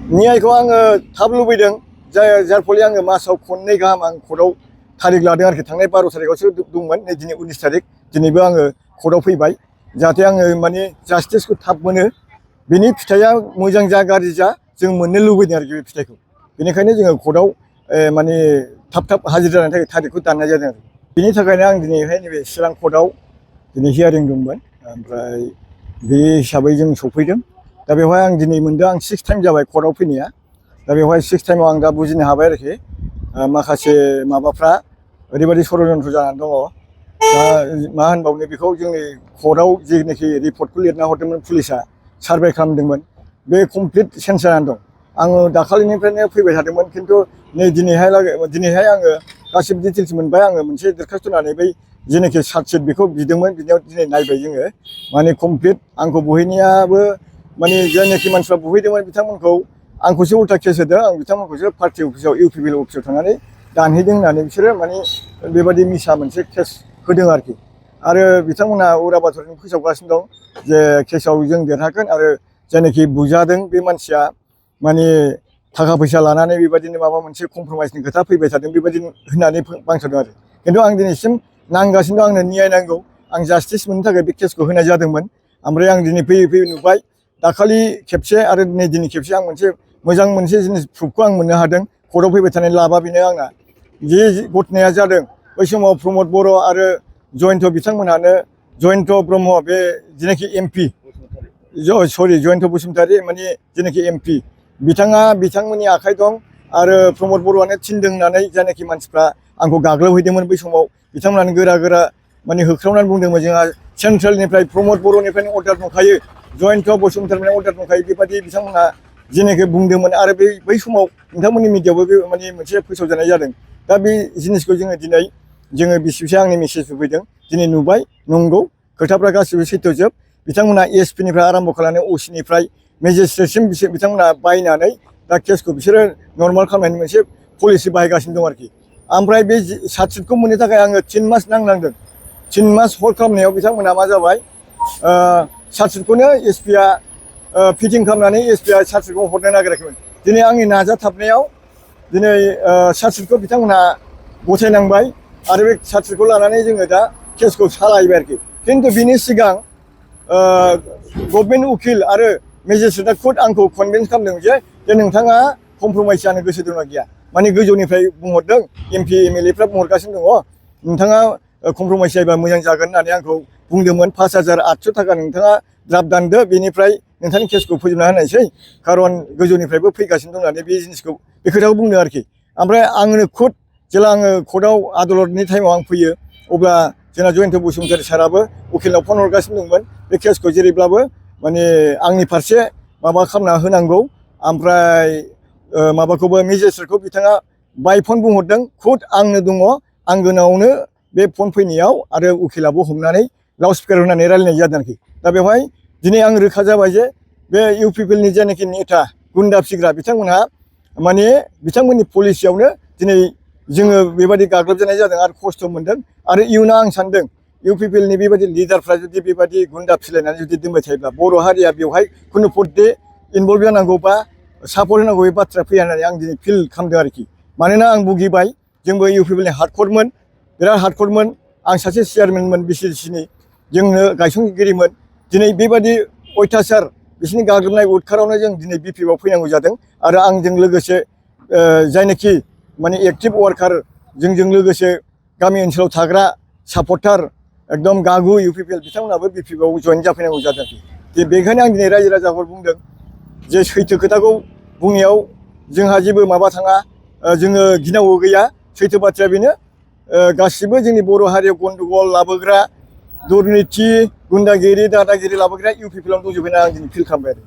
न्यायखौ आङो थाब लुबैदों जार फलि आङो मासाव खननै गाहाम आं कर्टआव थारिख लादों आरोखि थांनाय 12 तारिखआवसो दंमोन नै दिनै 19 तारिख दिनैबो आङो कर्टआव फैबाय जाहाथे आङो माने जास्टिसखौ थाब मोनो बेनि फिथाइया मोजां जा गाज्रि जा जों मोननो लुबैदों आरोखि बे फिथाइखौ बेनिखायनो जोङो कर्टआव माने थाब हाजिर जानायनि थाखाय थारिखखौ दाननाय जादों आरो बेनि थाखायनो आं दिनैहाय नैबे चिरां कर्टआव दिनै हियारिं दंमोन ओमफ्राय बे हिसाबै जों सफैदों दा बेवहाय आं दिनै मोनदों आं 6 टाइम जाबाय कर्टआव फैनाया दा बेवहाय 6 टाइमाव आं दा बुजिनो हाबाय आरोखि माखासे माबाफ्रा ओरैबायदि षड़यन्त्र जानानै दङ दा मा होनबावनो बेखौ जोंनि कर्टआव जेनाखि रिपर्टखौ लिरना हरदोंमोन पुलिसा सार्भे खालामदोंमोन बे कमप्लिट चेन्ज जानानै दं आङो दाखालिनिफ्रायनो फैबाय थादोंमोन खिन्थु नै दिनैहाय आङो गासिबो डिटेल्स मोनबाय आङो मोनसे दरखास्त होनानै बै जेनाखि चार्जशिट बेखौ बिदोंमोन बिनियाव दिनै नायबाय जोङो माने कमप्लिट आंखौ बुहैनायाबो माने जायनाखि मानसिफ्रा बुहैदोंमोन बिथांमोनखौ आंखौसो उल्था केस होदों आं बिथांमोनखौसो पार्टि अफिसाव इउपिपिएल अफिसाव थांनानै दानहैदों होननानै बिसोरो माने बेबायदि मिसा मोनसे केस होदों आरोखि आरो बिथांमोना उराबाथरजों फोसावगासिनो दं जे केसाव जों देरहागोन आरो जायनाखि बुजादों बे मानसिया माने थाखा फैसा लानानै बेबायदिनो माबा मोनसे कमप्रमाइसनि खोथा फैबाय थादों बेबायदि होननानै बांसावदों आरो खिन्थु आं दिनैसिम नांगासिनो दं आंनो न्याय नांगौ आं जास्टिस मोननो थाखाय बे केसखौ होनाय जादोंमोन ओमफ्राय आं दिनै फैयै फैयै नुबाय दाखालि खेबसे आरो दिनै खेबसे आं मोजां मोनसे जिनिस प्रुफखौ आं मोननो हादों कर्टआव फैबाय थानाय लाबा बेनो आंना जे घटनाया जादों बै समाव प्रमद बर' आरो जयन्त बिथांमोनहानो जयन्त ब्रह्म बे जेनाखि एमपि जयन्त बसुमतारी माने जेनाखि एमपि बिथांमोननि आखाइ दं आरो प्रमद बर'आनो थिनदों होननानै जायनाखि मानसिफ्रा आंखौ गाग्लोबहैदोंमोन बै समाव बिथांमोनानो गोरा माने होख्रावनानै बुंदोंमोन जोंहा सेन्ट्रेलनिफ्राय प्रमद बर'निफ्रायनो अर्डार दंखायो जयन्त बसुमतारीनिफ्राय अर्डार दंखायो बेबायदि बिथांमोना जेनाखि बुंदोंमोन आरो बै समाव नोंथांमोननि मिडियायावबो बे माने मोनसे फोसावजानाय जादों दा बे जिनिसखौ दिनै जोङो बिसिबिसा आंनि मेसेज फैदों दिनै नुबाय नंगौ खोथाफ्रा गासिबो सैथोजोब बिथांमोना एसपिनिफ्राय आराम्भ खालामनानै असिनिफ्राय मेजिस्ट्रेटसिम बिथांमोना बायनानै दा केसखौ बिसोरो नर्माल खालामनायनि मोनसे पलिसि बाहायगासिनो दं आरोखि ओमफ्राय बे चार्जशिटखौ मोननो थाखाय आङो 3 मास नांनांदों 3 मास हल्ड खालामनायाव बिथांमोना मा जाबाय चार्जशिटखौनो एसपिआ फिटिं खालामनानै एसपिआ चार्जशिटखौ हरनो नागिराखैमोन दिनै आंनि नाजाथाबनायाव दिनै चार्जशिटखौ बिथांमोनहा गथायनांबाय आरो बे चार्जशिटखौ लानानै जोङो दा केसखौ सालायबाय आरोखि खिन्थु बिनि सिगां गभर्नमेन्ट उकिल आरो मेजिस्ट्रेटआ खुद आंखौ कनभिन्स खालामदों जे नोंथाङा कमप्रमाइस जानो गोसो दंना गैया माने गोजौनिफ्राय बुंहरदों एमपि एमएलएफ्रा बुंहरगासिनो दङ नोंथाङा कमप्रमाइस जायोबा मोजां जागोन होननानै आंखौ बुंदोंमोन 5800 थाखा नोंथाङा द्राफ्ट दानदो बेनिफ्राय नोंथांनि केसखौ फोजोबना होनायसै खारन गोजौनिफ्रायबो फैगासिनो दं होननानै बे खोथाखौ बुंदों आरोखि ओमफ्राय आंनो खुद जेला आङो कर्टआव आदालतनि टाइमाव आं फैयो अब्ला जोंना जयन्त बसुमतारी साराबो उकिलनाव फन हरगासिनो दंमोन बे केसखौ जेरैब्लाबो माने आंनि फारसे माबा खालामना होनांगौ ओमफ्राय माबाखौबो मेजिस्ट्रेटखौ बिथाङा बाय फन बुंहरदों खुद आंनो दङ आंगोनावनो बे फन फैनायाव आरो उकिलाबो हमनानै लाउड स्पिकार होनानै रायलायनाय जादों आरोखि दा बेवहाय दिनै आं रोखा जाबाय जे बे इउपिपिएलनि जायनाखि नेता गुन्दा फिग्रा बिथांमोनहा माने बिथांमोननि पलिसियावनो दिनै जोङो बेबायदि गाग्लोबजानाय जादों आरो खस्थ' मोनदों आरो इयुनाव आं सानदों इउपिपिएलनि बेबायदि लिडारफ्रा जुदि बेबायदि गुन्दा फिलायनानै जुदि दोनबाय थायोब्ला बर' हारिया बेवहाय खुनु फर्दे इनभल्भ जानांगौ बा सापर्ट होनांगौ बे बाथ्रा फैया होननानै आं दिनै फिल खालामदों आरोखि मानोना आं भुगिबाय जोंबो इउपिपिएलनि हार्डकरमोन बिराद हार्डकरमोन आं सासे चेयारमेनमोन बिसिसिनि जोंनो गायसनगिरिमोन दिनै बेबायदि अयथासार बिसोरनि गाग्लोबनाय उदखारावनो जों दिनै बिपिएफआव फैनांगौ जादों आरो आंजों लोगोसे जायनाखि माने एक्टिभ वार्कार जोंजों लोगोसे गामि ओनसोलाव थाग्रा सापर्टार एकदम गागु इउपिपिएल बिथांमोनाबो बिपिएफआव जयेन जाफैनांगौ जादों आरोखि बेखायनो आं दिनै रायजो राजाफोर बुंदों जे सैथो खोथाखौ बुंनायाव जोंहा जेबो माबा थाङा जोङो गिनांगौ गैया सैथो बाथ्राया बेनो गासिबो जोंनि बर' हारियाव गन्दगल लाबोग्रा दुर्निति गुन्दागिरि दादागिरि लाबोग्रा इउपिपिएलआवनो दंजोबो होनना आं दिनै फिल खालामबाय आरो